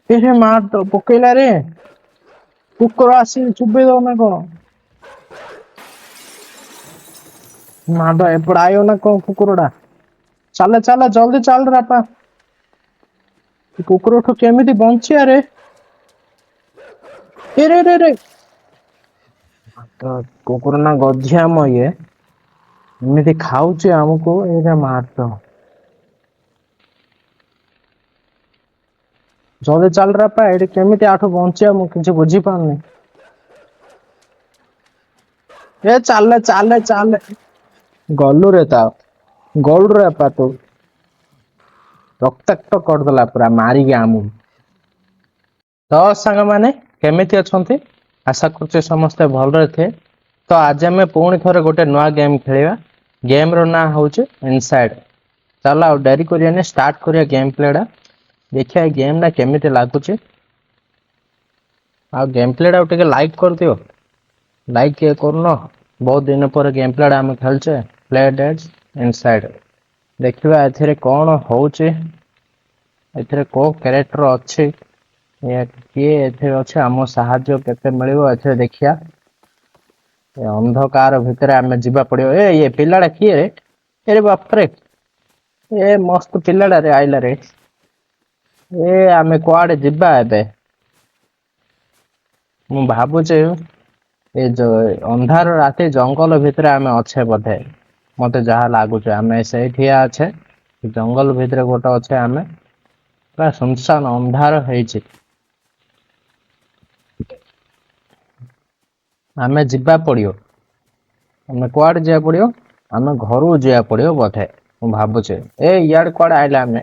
ଏ ମାର ପକେଇଲା ରେ, କୁକୁର ଆସିକି ଚୁବେଇ ଦବ ନା କଣ? ମାଡ ଏପଟେ ଆଇବ ନା କଣ କୁକୁରଟା? ଚାଲ ଚାଲ ଜଲ୍ଦି ଚାଲ ରେ ବାପା, କୁକୁରଠୁ କେମିତି ବଞ୍ଚିବା ରେ? ଏ ରେ ରେ ରେ, କୁକୁର ନା ଗଧିଆ ମ, ଇଏ ଏମିତି ଖାଉଛି ଆମକୁ। ଏଇଟା ମାର, ଜଲ୍ଦି ଚାଲ ରେ ବାପା, ଏଇଠି କେମିତି ଆଠୁ ବଞ୍ଚିବା ମୁଁ କିଛି ବୁଝିପାରୁନି। ଏ ଚାଲେ ଚାଲେ ଚାଲେ, ଗଲୁ ରେ, ତା ଗଲୁ ରେ ବାପା, ତୁ ରକ୍ତାକ୍ତ କରିଦେଲା ପୁରା ମାରିକି ଆମକୁ। ତ ସାଙ୍ଗମାନେ କେମିତି ଅଛନ୍ତି? ଆଶା କରୁଛି ସମସ୍ତେ ଭଲରେ ଥିବେ। ତ ଆଜି ଆମେ ପୁଣି ଥରେ ଗୋଟେ ନୂଆ ଗେମ୍ ଖେଳିବା। ଗେମ୍ର ନାଁ ହେଉଛି ଇନସାଇଡ୍। ଚାଲ ଆଉ ଡେରି କରିବାନି, ଷ୍ଟାର୍ଟ କରିବା ଗେମ୍ ପ୍ଲେଟା। ଦେଖିବା ଏ ଗେମ୍ଟା କେମିତି ଲାଗୁଛି। ଆଉ ଗେମ୍ ପ୍ଲେଟା ଆଉ ଟିକେ ଲାଇକ୍ କରିଦିଅ, ଲାଇକ୍ କିଏ କରୁନ? ବହୁତ ଦିନ ପରେ ଗେମ୍ ପ୍ଲେଟା ଆମେ ଖେଳୁଛେ। ପ୍ଲେ ଡେଟ୍ସ ଇନସାଇଡ୍, ଦେଖିବା ଏଥିରେ କ'ଣ ହଉଛି, ଏଥିରେ କୋଉ କ୍ୟାରେକ୍ଟର ଅଛି, କିଏ ଏଥିରେ ଅଛି, ଆମ ସାହାଯ୍ୟ କେତେ ମିଳିବ ଏଥିରେ ଦେଖିବା। ଏ ଅନ୍ଧକାର ଭିତରେ ଆମେ ଯିବା ପଡିବ। ଏ ଇଏ ପିଲାଟା କିଏ ରେ? ଏରେ ବାପରେ, ଏ ମସ୍ତ ପିଲାଟା ରେ ଆଇଲା ରେ। ଏ ଆମେ କୁଆଡେ ଯିବା ଏବେ? ମୁଁ ଭାବୁଛି ଏ ଯୋଉ ଅନ୍ଧାର ରାତି ଜଙ୍ଗଲ ଭିତରେ ଆମେ ଅଛେ ବୋଧେ, ମତେ ଯାହା ଲାଗୁଛି ଆମେ ସେଇଠିଆ ଅଛେ, ଜଙ୍ଗଲ ଭିତରେ ଗୋଟେ ଅଛେ ଆମେ, ପୁରା ସୁନସାନ ଅନ୍ଧାର ହେଇଛି। ଆମେ ଯିବା ପଡିବ। ଆମେ କୁଆଡେ ଯିବାକୁ ପଡିବ? ଆମେ ଘରକୁ ଯିବାକୁ ପଡିବ ବୋଧେ, ମୁଁ ଭାବୁଛି। ଏ ଇଆଡେ କୁଆଡେ ଆଇଲା ଆମେ?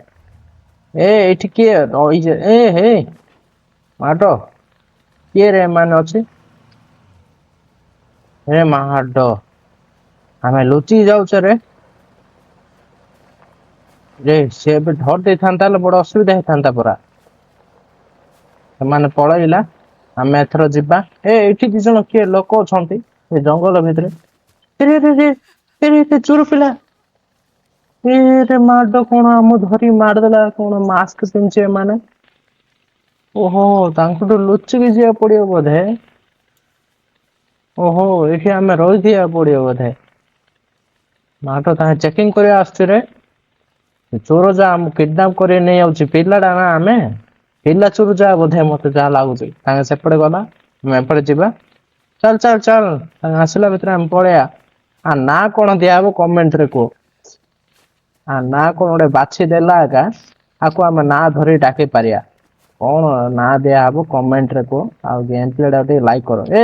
ଏ ଏଇଠି କିଏ ରହିছে? ଏ ହେ ମାଡ, କିଏ ରେ ଏମାନେ ଅଛି? ଏ ମାଡ, ଆମେ ଲୁଚି ଯାଉଛେ ରେ। ରେ ସେ ଏବେ ଧରି ଦେଇଥାନ୍ତା ହେଲେ ବଡ ଅସୁବିଧା ହେଇଥାନ୍ତା ପରା। ସେମାନେ ପଳେଇଲା, ଆମେ ଏଥର ଯିବା। ଏ ଏଇଠି ଦି ଜଣ କିଏ ଲୋକ ଅଛନ୍ତି ଏ ଜଙ୍ଗଲ ଭିତରେ। ରେ ରେ ରେ ରେ, ଚୋର ପିଲା। ଏ ରେ ମାଡ, କଣ ଆମ ଧରି ମାରିଦେଲା? କଣ ମାସ୍କ ପିନ୍ଧିছে ଏମାନେ? ଓହୋ, ତାଙ୍କଠୁ ଲୁଚିକି ଯିବାକୁ ପଡିବ ବୋଧେ। ଓହୋ, ଏଇଠି ଆମେ ରହିଯିବାକୁ ପଡିବ ବୋଧେ। ମାଡ, ତାଙ୍କେ ଚେକିଂ କରିବା ଆସୁଛି ରେ। ଚୋର ଯା ଆମକୁ କିଡନାପ କରି ନେଇଯାଉଛି ପିଲାଟା ନା, ଆମେ ପିଲା ଚୋର ଯା ବୋଧେ, ମତେ ଯାହା ଲାଗୁଛି। ତାଙ୍କେ ସେପଟେ ଗଲା, ଆମେ ଏପଟେ ଯିବା। ଚାଲ ଚାଲ ଚାଲ, ତାଙ୍କେ ଆସିଲା ଭିତରେ ଆମେ ପଳେଇବା। ଆ ନା କଣ ଦିଆହବ କମେଣ୍ଟରେ କୁହ। ଆ ନା କଣ ଗୋଟେ ବାଛି ଦେଲା ଏକା, ଆକୁ ଆମେ ନାଁ ଧରି ଡାକି ପାରିବା। କଣ ନାଁ ଦିଆହବ କମେଣ୍ଟରେ କୁହ। ଆଉ ଗେମ୍ ପ୍ଲେ ଟା ଟିକେ ଲାଇକ୍ କର। ଏ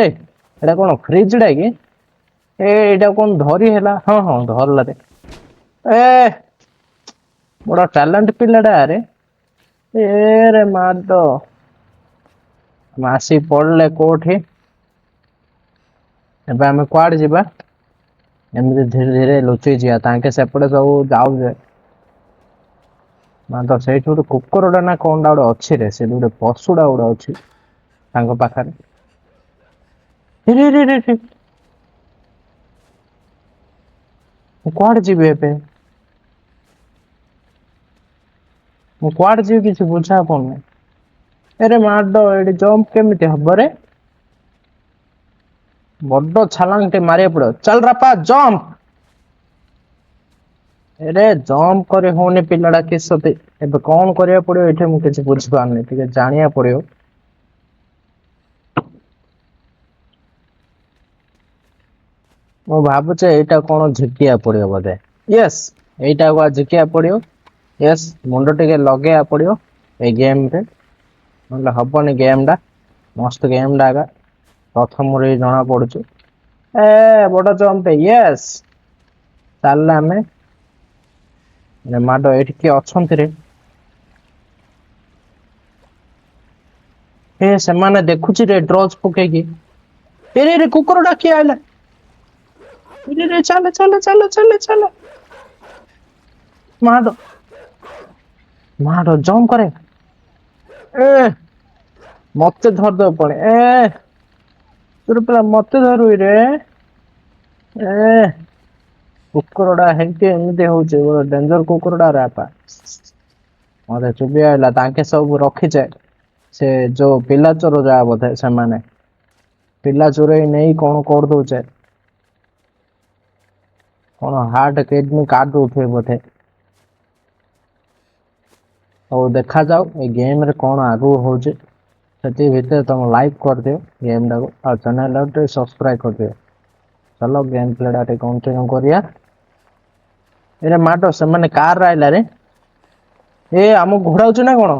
ଏଇଟା କଣ ଫ୍ରିଜ ଟା କି? ଏ ଏଇଟା କଣ ଧରି ହେଲା? ହଁ ହଁ, ଧରିଲା ରେ। ଏ ବଡ ଟ୍ୟାଲେଣ୍ଟ ପିଲାଟା ଆରେ। ଏ ରେ ମାଡ, ଆମେ ଆସିକି ପଡିଲେ କୋଉଠି? ଏବେ ଆମେ କୁଆଡେ ଯିବା? ଏମିତି ଧୀରେ ଧୀରେ ଲୁଚି ଯିବା। ତାଙ୍କେ ସେପଟେ ସବୁ ଯାଉଛେ ନା ତ ସେଇଠି ଗୋଟେ କୁକୁରଟା ନା କଣଟା ଗୋଟେ ଅଛି ରେ, ସେଠି ଗୋଟେ ପଶୁଟା ଗୋଟେ ଅଛି ତାଙ୍କ ପାଖରେ। ରେ ରେ ରେ ରେ, ମୁଁ କୁଆଡେ ଯିବି ଏବେ? ମୁଁ କୁଆଡେ ଯିବି କିଛି ବୁଝା ପଡୁନି। ଏରେ ମାଡ, ଏଠି ଜମ୍ପ କେମିତି ହବ ରେ? ବଡ ଛାଲାଙ୍ଗ ଟେ ମାରିବାକୁ ପଡିବ। ଚାଲ ରାପା, ଜମ୍ପ। ଏରେ ଜମ୍ପ କରି ହଉନି ପିଲାଟା କିସତି। ଏବେ କଣ କରିବାକୁ ପଡିବ ଏଠି ମୁଁ କିଛି ବୁଝିପାରୁନି, ଟିକେ ଜାଣିବାକୁ ପଡିବ। ମୁଁ ଭାବୁଛି ଏଇଟା କଣ ଝିକିବାକୁ ପଡିବ ବୋଧେ। ୟେସ୍, ଏଇଟାକୁ ଆଉ ଝିକିବାକୁ ପଡିବ। ୟେସ୍, ମୁଣ୍ଡ ଟିକେ ଲଗେଇବାକୁ ପଡିବ ଏଇ ଗେମ୍ରେ, ନହେଲେ ହବନି ଗେମ୍ଟା। ମସ୍ତ ଗେମ୍ଟା ଏକା ପ୍ରଥମରୁ ହିଁ ଜଣା ପଡୁଛି। ଏ ବଡ ଜମ୍ପ, ୟେସ୍, ଚାଲିଲେ ଆମେ। ମାଡ, ଏଇଠି କିଏ ଅଛନ୍ତି ରେ? ଏ ସେମାନେ ଦେଖୁଛି ରେ ଡ୍ରଗ୍ସ ପକେଇକି। ଏ ରେ, କୁକୁରଟା କିଏ ଆଇଲା? ରେ ରେ, ଚାଲ ଚାଲ ଚାଲ ଚାଲ ଚାଲ, ମାଡ ମାଡ, ଜମ୍ପ କରେ। ଏ ମତେ ଧରିଦବ ପୁଣି। ଏ ତୋର ପିଲା ମତେ ଧରୁଇ ରେ। ଏ କୁକୁରଟା ହେଇକି ଏମିତି ହଉଛି, ଡେଞ୍ଜର କୁକୁରଟା ରେ ବାପା। ମତେ ଚୁବି ଆଇଲା। ତାଙ୍କେ ସବୁ ରଖିଛେ ସେ ଯୋଉ ପିଲା ଚୋର ଯାହା ବୋଧେ, ସେମାନେ ପିଲା ଚୋରେଇ ନେଇ କଣ କରିଦଉଛେ, କଣ ହାର୍ଟ କିଡନୀ କାଢି ଦଉଥିବେ ବୋଧେ। ହଉ, ଦେଖାଯାଉ ଏ ଗେମ୍ରେ କଣ ଆଗକୁ ହଉଛି। ସେତିକି ଭିତରେ ତମ ଲାଇକ୍ କରିଦିଅ ଗେମ୍ଟାକୁ ଆଉ ଚ୍ୟାନେଲଟାକୁ ଟିକେ ସବସ୍କ୍ରାଇବ କରିଦିଅ। ଚାଲ, ଗେମ୍ ପ୍ଲେଟା ଟିକେ କଣ୍ଟିନ୍ୟୁ କରିବା। ଏରେ ମାଡ, ସେମାନେ କାର ଆଇଲା ରେ। ଏ ଆମକୁ ଘୋଡାଉଛି ନା କଣ?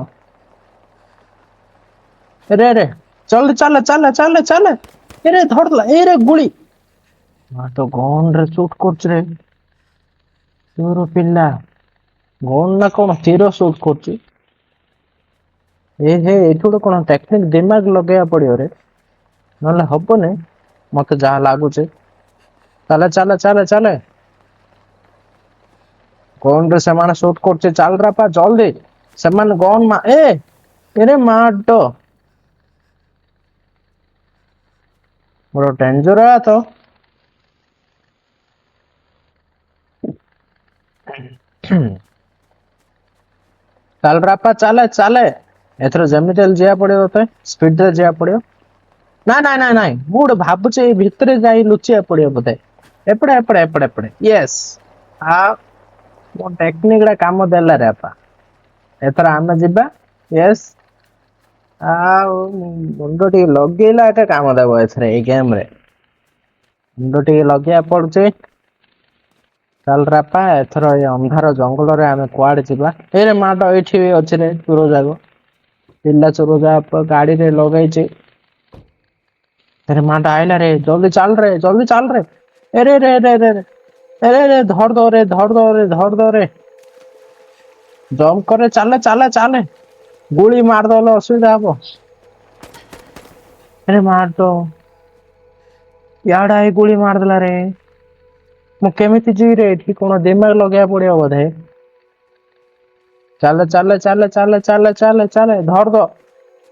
ରେ ରେ, ଜଲ୍ଦି ଚାଲେ ଚାଲେ ଚାଲେ ଚାଲେ। ଏରେ ଧରିଦେଲା। ଏରେ ଗୁଳି ତ ଗନ୍ ରେ ସୁଟ୍ କରୁଛି ରେ। ଚୋର ପିଲା ଗନ୍ ନା କଣ ତୀର ସୁଟ୍ କରୁଛି। ଏ ହେ, ଏଇଠି ଗୋଟେ କଣ ଟେକ୍ନିକ ଦିମାଗ ଲଗେଇବା ପଡିବ ରେ, ନହେଲେ ହବନି ମତେ ଯାହା ଲାଗୁଛି। ଚାଲେ ଚାଲେ ଚାଲେ ଚାଲେ। ଗନ୍ ରେ ସେମାନେ ସୁଟ୍ କରୁଛି। ଚାଲ ରାପା ଜଲ୍ଦି। ସେମାନେ ଗନ୍ ମା ଏ ଏରେ ମାଡ, ବଡ ଡେଞ୍ଜର ତ। ଚାଲ ରାପା, ଚାଲେ ଚାଲେ। ଏଥର ଯେମିତି ହେଲେ ଯିବାକୁ ପଡିବ ତତେ, ସ୍ପିଡରେ ଯିବାକୁ ପଡିବ। ନା ନାଇଁ ନାଇଁ ନାଇଁ, ମୁଁ ଗୋଟେ ଭାବୁଛି ଏଇ ଭିତରେ ଯାଇ ଲୁଚିବାକୁ ପଡିବ ବୋଧେ। ଏପଟେ ଏପଟେ ଏପଟେ ଏପଟେ। ୟେସ୍, ଆଉ ମୋ ଟେକ୍ନିକ ଟା କାମ ଦେଲା ରେ ବାପା। ଏଥର ଆମେ ଯିବା। ୟେସ୍, ଆଉ ମୁଣ୍ଡ ଟିକେ ଲଗେଇଲା ଏଟା କାମ ଦେବ ଏଥର। ଏଇ ଗେମ ରେ ମୁଣ୍ଡ ଟିକେ ଲଗେଇବାକୁ ପଡୁଛି। ଚାଲ ରାପା, ଏଥର ଏଇ ଅନ୍ଧାର ଜଙ୍ଗଲରେ ଆମେ କୁଆଡେ ଯିବା? ଏରେ ମାଡ, ଏଇଠି ବି ଅଛି ରେ ଚୋର ଯାକ। ପିଲା ଚୋର ଯାକ ଗାଡିରେ ଲଗେଇଛି। ଆରେ ମାଡ, ଆଇଲା ରେ। ଜଲ୍ଦି ଚାଲ ରେ, ଜଲ୍ଦି ଚାଲ ରେ। ଏରେ ରେ ରେ ରେ ରେ, ଏରେ ରେ, ଧର ଦୋ ରେ, ଧର ଦୋ ରେ, ଧର ଦୋ ରେ। ଜମ୍ପ କରେ, ଚାଲେ ଚାଲେ ଚାଲେ। ଗୁଳି ମାରିଦେଲେ ଅସୁବିଧା ହବ। ଆରେ ମାଡ, ଇଆଡେ I ଗୁଳି ମାରିଦେଲା ରେ। ମୁଁ କେମିତି ଯିବି ରେ? ଏଠି କଣ ଦିମାଗ ଲଗେଇବାକୁ ପଡିବ ବୋଧେ। ଚାଲେ ଚାଲେ ଚାଲେ ଚାଲେ ଚାଲେ ଚାଲେ ଚାଲେ। ଧର ଦୋ,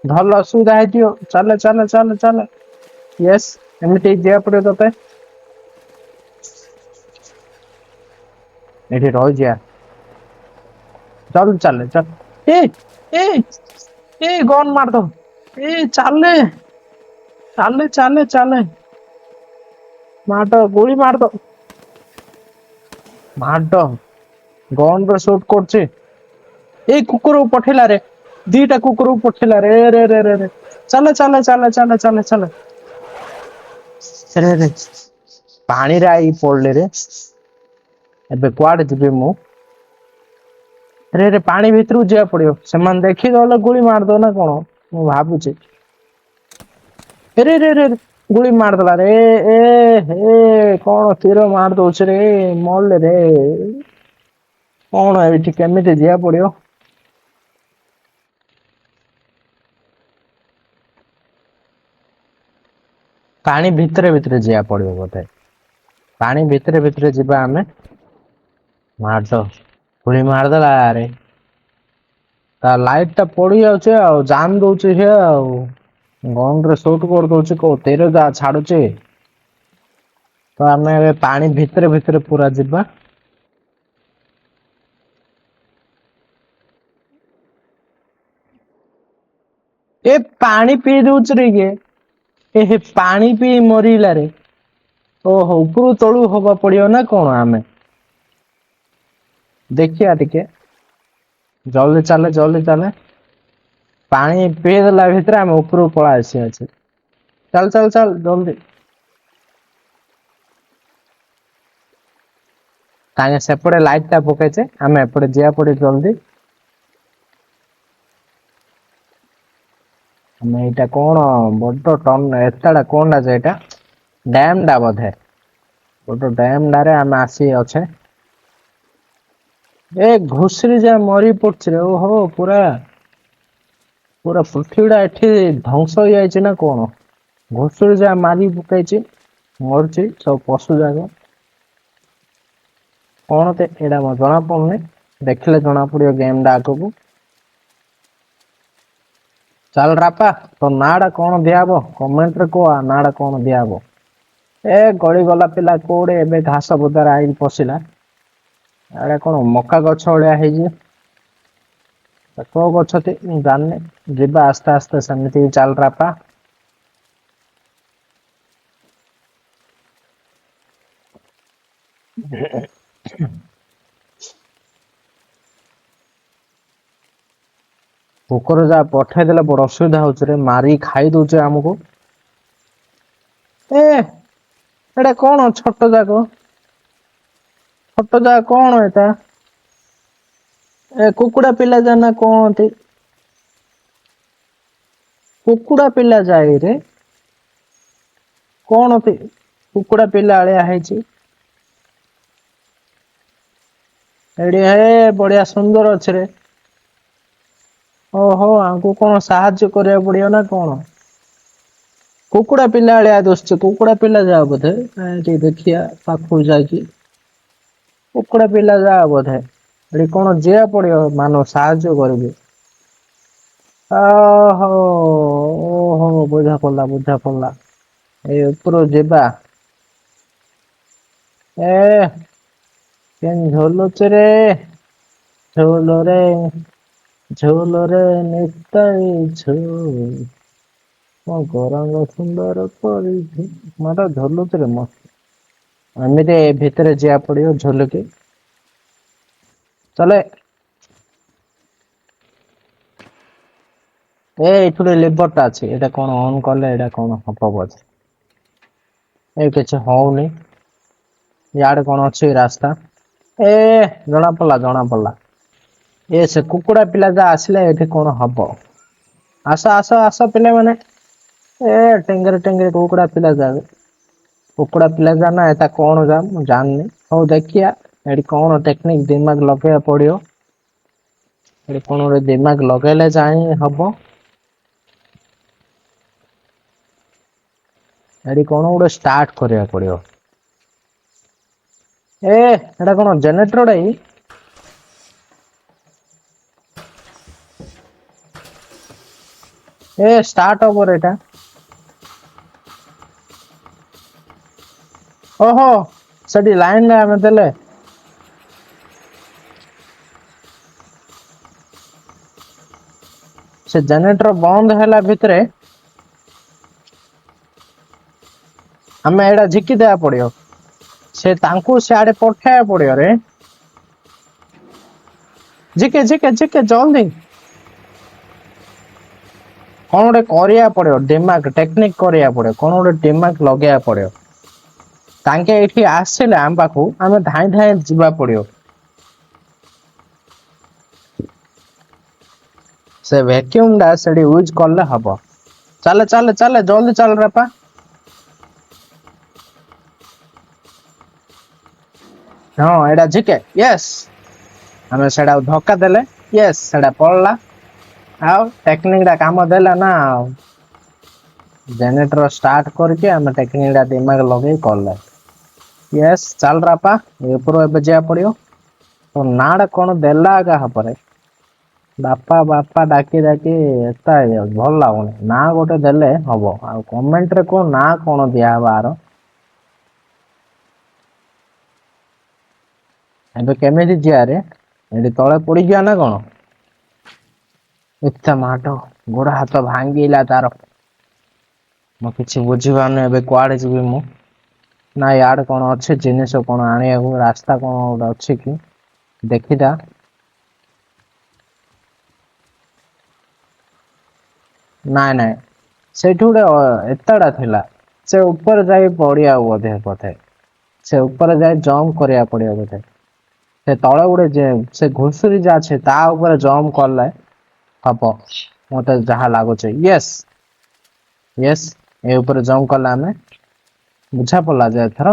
ଧରଲେ ଅସୁବିଧା ହେଇଯିବ। ଚାଲେ ଚାଲେ ଚାଲେ ଚାଲେ। ୟେସ୍, ଏମିତି ଯିବାକୁ ପଡିବ ତତେ। ଏଠି ରହିଯିବା। ଜଲ୍ଦି ଚାଲେ, ଚାଲ। ଏ ଏ ଏ, ଗନ୍ ମାରିଦବ। ଏ ଚାଲେ ଚାଲେ ଚାଲେ ଚାଲେ। ମାଡ, ଗୁଳି ମାରିଦବ। ମାଡ, ଗନ୍ ରେ ସୁଟ୍ କରୁଛି। ଏଇ କୁକୁରକୁ ପଠେଇଲା ରେ, ଦିଟା କୁକୁରକୁ ପଠେଇଲା ରେ। ରେ ରେ ରେ ରେ, ଚାଲେ ଚାଲେ ଚାଲେ ଚାଲେ ଚାଲେ ଚାଲେ। ରେ ରେ, ପାଣିରେ I ପଡିଲେ ରେ। ଏବେ କୁଆଡେ ଯିବି ମୁଁ? ରେ ରେ, ପାଣି ଭିତରକୁ ଯିବାକୁ ପଡିବ। ସେମାନେ ଦେଖିଦେଲେ ଗୁଳି ମାରିଦବ ନା କଣ ମୁଁ ଭାବୁଛି। ରେ ରେ ରେ ରେ, ଗୁଳି ମାରିଦେଲା ରେ। ଏ ହେ, କଣ ତୀର ମାରି ଦଉଛି ରେ। ମଲେ ରେ। କଣ ଏଇଠି କେମିତି ଯିବାକୁ ପଡିବ? ପାଣି ଭିତରେ ଭିତରେ ଯିବାକୁ ପଡିବ ବୋଧେ। ପାଣି ଭିତରେ ଭିତରେ ଯିବା ଆମେ। ମାଡ, ଗୁଳି ମାରିଦେଲା ଆରେ। ତା ଲାଇଟ ଟା ପଡି ଯାଉଛି ଆଉ ଜାମ ଦଉଛି ସେ, ଆଉ ଗନ୍ ରେ ସୁଟ୍ କରିଦଉଛି। କୋଉ ତୀର ଯା ଛାଡୁଛି ତ। ଆମେ ଏବେ ପାଣି ଭିତରେ ଭିତରେ ପୁରା ଯିବା। ଏ ପାଣି ପିଇ ଦଉଛି ରେ ଇଏ। ଏ ହେ, ପାଣି ପିଇ ମରିଲା ରେ। ଓହୋ, ଉପରୁ ତଳୁ ହବା ପଡିବ ନା କଣ? ଆମେ ଦେଖିବା ଟିକେ। ଜଲ୍ଦି ଚାଲେ, ଜଲ୍ଦି ଚାଲେ। ପାଣି ପିଇ ଦେଲା ଭିତରେ ଆମେ ଉପରକୁ ପଳେଇ ଆସିବା ଅଛି। ଚାଲ ଚାଲ ଚାଲ ଜଲ୍ଦି। ତାଙ୍କେ ସେପଟେ ଲାଇଟ ଟା ପକେଇଛେ, ଆମେ ଏପଟେ ଯିବା ପଡିବ ଜଲ୍ଦି। ଆମେ ଏଇଟା କଣ ବଡ ଟନ୍ ଏତେଟା କଣଟା ଯେ ଏଇଟା ଡ୍ୟାମ ଟା ବୋଧେ। ବଡ ଡ୍ୟାମ ଟାରେ ଆମେ ଆସି ଅଛେ। ଏ ଘୁଷୁରୀ ଯା ମରି ପଡୁଛି ରେ। ଓହୋ, ପୁରା ପୁରା ପୃଥିବୀଟା ଏଠି ଧ୍ୱଂସ ହେଇଯାଇଛି ନା କଣ? ଘୁଷୁରୀ ଯା ମାରି ପକେଇଛି, ମରୁଛି ସବୁ ପଶୁ ଯାକ। କଣ ତେ ଏଇଟା ମତେ ଜଣା ପଡୁନି, ଦେଖିଲେ ଜଣା ପଡିବ ଗେମ୍ ଟା ଆଗକୁ। ଚାଲ ରାପା, ତୋ ନାଁ ଟା କଣ ଦିଆହବ? କମେଣ୍ଟ ରେ କୁହ ନାଁ ଟା କଣ ଦିଆହବ। ଏ ଗଳି ଗଲା ପିଲା କୋଉଠି? ଏବେ ଘାସ ବୁଦାରେ ଆଇକି ପଶିଲା। ଏଇଟା କଣ ମକା ଗଛ ଭଳିଆ ହେଇଛି? କୋଉ ଗଛ ମୁଁ ଜାଣିନି। ଯିବା ଆସ୍ତେ ଆସ୍ତେ ସେମିତି ଚାଲ ରାପା। କୁକୁର ଯାହା ପଠେଇଦେଲେ ବଡ ଅସୁବିଧା ହଉଛି ରେ, ମାରି ଖାଇ ଦଉଛି ଆମକୁ। ଏ ଏଇଟା କଣ ଛୋଟ ଯାକ, ଛୋଟ ଯାକ କଣ ଏଟା? ଏ କୁକୁଡ଼ା ପିଲା ଯା ନା କଣ? କୁକୁଡ଼ା ପିଲା ଯାଏ ରେ କଣ? କୁକୁଡ଼ା ପିଲା ଆଳିଆ ହେଇଛି ଏଠି। ହେ ବଢିଆ ସୁନ୍ଦର ଅଛି ରେ। ଓହୋ, ଆଙ୍କୁ କଣ ସାହାଯ୍ୟ କରିବାକୁ ପଡିବ ନା କଣ? କୁକୁଡ଼ା ପିଲା ଆଳିଆ ଦୁସୁଛି, କୁକୁଡ଼ା ପିଲା ଯାଅ ବୋଧେ। ଟିକେ ଦେଖିବା ପାଖକୁ ଯାଇକି। କୁକୁଡ଼ା ପିଲା ଯାଅ ବୋଧେ। ଏଠି କଣ ଯିବାକୁ ପଡିବ ମାନ ସାହାଯ୍ୟ କରିବି। ଓହୋ ଓହୋ, ବୁଝା ପଡିଲା ବୁଝା ପଡିଲା। ଏଇ ଉପରୁ ଯିବା। ଏ କେନ୍ ଝୁଲୁଛି ରେ, ଝୁଲ ରେ ଝୁଲ ରେ ନିତାଇ ଝୁଲ, ମୋ ଗରଙ୍ଗ ସୁନ୍ଦର କରିଛି। ମାଟା ଝୁଲୁଛି ରେ ମସ୍ତ। ଏମିତି ଭିତରେ ଯିବାକୁ ପଡିବ ଝୁଲିକି। ଚାଲେ। ଏ ଏଇଠି ଗୋଟେ ଲିଭର ଟା ଅଛି, ଏଇଟା କଣ ଅନ୍ କଲେ ଏଇଟା କଣ ହବ ବୋଧେ। ଏ କିଛି ହଉନି। ଇଆଡେ କଣ ଅଛି ରାସ୍ତା? ଏ ଜଣା ପଡିଲା ଜଣା ପଡିଲା। ଏ ସେ କୁକୁଡ଼ା ପିଲା ଯା ଆସିଲେ ଏଠି କଣ ହବ। ଆସ ଆସ ଆସ ପିଲାମାନେ। ଏ ଟେଙ୍ଗରେ ଟେଙ୍ଗରେ କୁକୁଡ଼ା ପିଲା ଯାବେ, କୁକୁଡ଼ା ପିଲା ଯା ନା ଏଟା କଣ ଯା ମୁଁ ଜାଣିନି। ହଉ ଦେଖିବା ଏଠି କଣ ଟେକ୍ନିକ ଦିମାଗ ଲଗେଇବାକୁ ପଡିବ। ଏଠି କଣ ଗୋଟେ ଦିମାଗ ଲଗେଇଲେ ଯାଇ ହବ। ଏଠି କଣ ଗୋଟେ ଷ୍ଟାର୍ଟ କରିବାକୁ ପଡିବ। ଏ ଏଟା କଣ ଜେନେରେଟର ଟା? ଏ ଷ୍ଟାର୍ଟ ହବ ରେ ଏଟା। ଓହୋ, ସେଠି ଲାଇନ ରେ ଆମେ ଦେଲେ। ସେ ଜେନେରେଟର ବନ୍ଦ ହେଲା ଭିତରେ ଆମେ ଏଇଟା ଝିକି ଦେବାକୁ ପଡିବ। ସେ ତାଙ୍କୁ ସିଆଡେ ପଠେଇବାକୁ ପଡିବ ରେ। ଝିକେ ଝିକେ ଝିକେ ଜଲ୍ଦି। କଣ ଗୋଟେ କରିବାକୁ ପଡିବ, ଦିମାଗ ଟେକ୍ନିକ କରିବାକୁ ପଡିବ, କଣ ଗୋଟେ ଦିମାଗ ଲଗେଇବାକୁ ପଡିବ। ତାଙ୍କେ ଏଇଠି ଆସିଲେ ଆମ ପାଖକୁ ଆମେ ଧାଇଁ ଧାଇଁ ଯିବା ପଡିବ। ସେ ଭ୍ୟାକ୍ୟୁମ ଟା ସେଠି ୟୁଜ କଲେ ହବ। ଚାଲେ ଚାଲେ ଚାଲେ ଜଲ୍ଦି ଚାଲ ବାପା। ହଁ ଏଇଟା ଝିକେ। ୟେସ୍, ଆମେ ସେଇଟା ଧକ୍କା ଦେଲେ। ୟେସ୍, ସେଇଟା ପଳେଇଲା। ଆଉ ଟେକ୍ନିକ ଟା କାମ ଦେଲା ନା। ଆଉ ଜେନେରେଟର ଷ୍ଟାର୍ଟ କରିକି ଆମେ ଟେକ୍ନିକ ଟା ଦିମାଗ ଲଗେଇ କଲେ। ୟେସ୍, ଚାଲ ରାପା ଉପରୁ ଏବେ ଯିବାକୁ ପଡିବ। ତ ନାଁଟା କଣ ଦେଲା ଆଗା ହବରେ। ବାପା ବାପା ଡାକି ଡାକି ଏତା ହେଇଯାଉଛି, ଭଲ ଲାଗୁନି। ନାଁ ଗୋଟେ ଦେଲେ ହବ। ଆଉ କମେଣ୍ଟରେ କଣ ନାଁ କଣ ଦିଆହବ ଆର? ଏବେ କେମିତି ଯିବାରେ? ଏଠି ତଳେ ପଡିଯିବା ନା କଣ? ଏତେ ମାଡ, ଗୋଡ ହାତ ଭାଙ୍ଗିଲା ତାର। ମୁଁ କିଛି ବୁଝିପାରୁନି ଏବେ କୁଆଡେ ଯିବି ମୁଁ। ନା ଇଆଡେ କଣ ଅଛି ଜିନିଷ କଣ ଆଣିବାକୁ ରାସ୍ତା କଣ ଗୋଟେ ଅଛି କି ଦେଖିଦା। ନାଇଁ ନାଇଁ, ସେଇଠି ଗୋଟେ ଏତେଟା ଥିଲା। ସେ ଉପରେ ଯାଇ ପଡିଆ ବୋଧେ, ବୋଧେ ସେ ଉପରେ ଯାଇ ଜମ୍ପ କରିବାକୁ ପଡିବ ବୋଧେ। ସେ ତଳେ ଗୋଟେ ଯେ ସେ ଘୁଷୁରୀ ଯା ଅଛି ତା ଉପରେ ଜମ୍ପ କଲେ ହବ ମତେ ଯାହା ଲାଗୁଛି। ୟେସ୍ ୟେସ୍, ଏ ଉପରେ ଜମ୍ପ କଲେ ଆମେ ବୁଝା ପଡିଲା ଯେ ଏଥର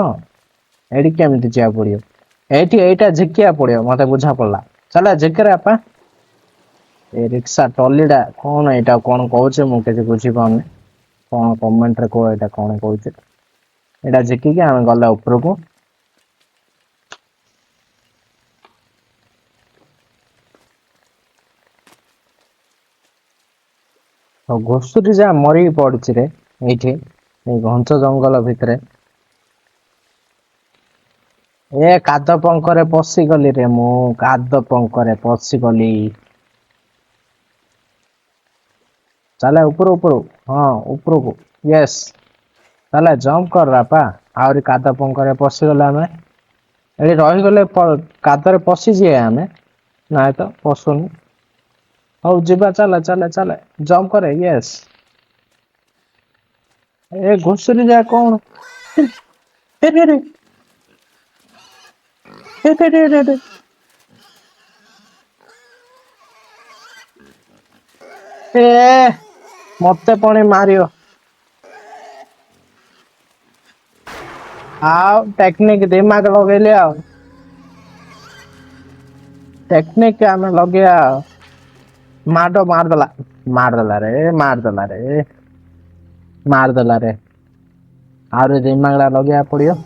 ଏଇଠି କେମିତି ଯିବାକୁ ପଡିବ। ଏଇଠି ଏଇଟା ଝିକିବାକୁ ପଡିବ ମତେ ବୁଝା ପଡିଲା। ଚାଲ ଝିକରେ ବାପା। ଏ ରିକ୍ସା ଟଲିଟା କଣ ଏଇଟା କଣ କହୁଛି ମୁଁ କିଛି ବୁଝିପାରୁନି। କଣ କମେଣ୍ଟରେ କୁହ ଏଇଟା କଣ କହୁଛି। ଏଇଟା ଝିକିକି ଆମେ ଗଲେ ଉପରକୁ। ଆଉ ଘୁଷୁରୀ ଯାହା ମରିକି ପଡିଛି ରେ ଏଇଠି ଏଇ ଘଞ୍ଚ ଜଙ୍ଗଲ ଭିତରେ। ଏ କାଦ ପଙ୍କରେ ପଶିଗଲି ରେ ମୁଁ, କାଦ ପଙ୍କରେ ପଶିଗଲି। ଚାଲେ ଉପରୁ ଉପରୁ, ହଁ ଉପରକୁ। ୟେସ୍, ତାହେଲେ ଜମ୍ପ କର ବାପା। ଆହୁରି କାଦ ପଙ୍କରେ ପଶିଗଲେ ଆମେ। ଏଠି ରହିଗଲେ କାଦରେ ପଶିଯିବା ଆମେ। ନାଇଁ ତ, ପଶୁନି। ହଉ ଯିବା, ଚାଲ ଚାଲ ଚାଲ, ଜମ୍ପ କରେ। ୟେସ୍। ଏ ଘୁଷୁରି ଯା କଣ? ଏ ରେ ରେ ରେ ରେ ରେ। ଏ ମତେ ପୁଣି ମାରିବ। ଆଉ ଟେକ୍ନିକ ଦିମାଗ ଲଗେଇଲି, ଆଉ ଟେକ୍ନିକ ଆମେ ଲଗେଇବା। ମାଡ ମାରିଦେଲା, ମାରିଦେଲା ରେ, ମାରିଦେଲା ରେ, ମାରିଦେଲା ରେ। ଆହୁରି ଦିମାଗଟା ଲଗେଇବାକୁ ପଡିବ।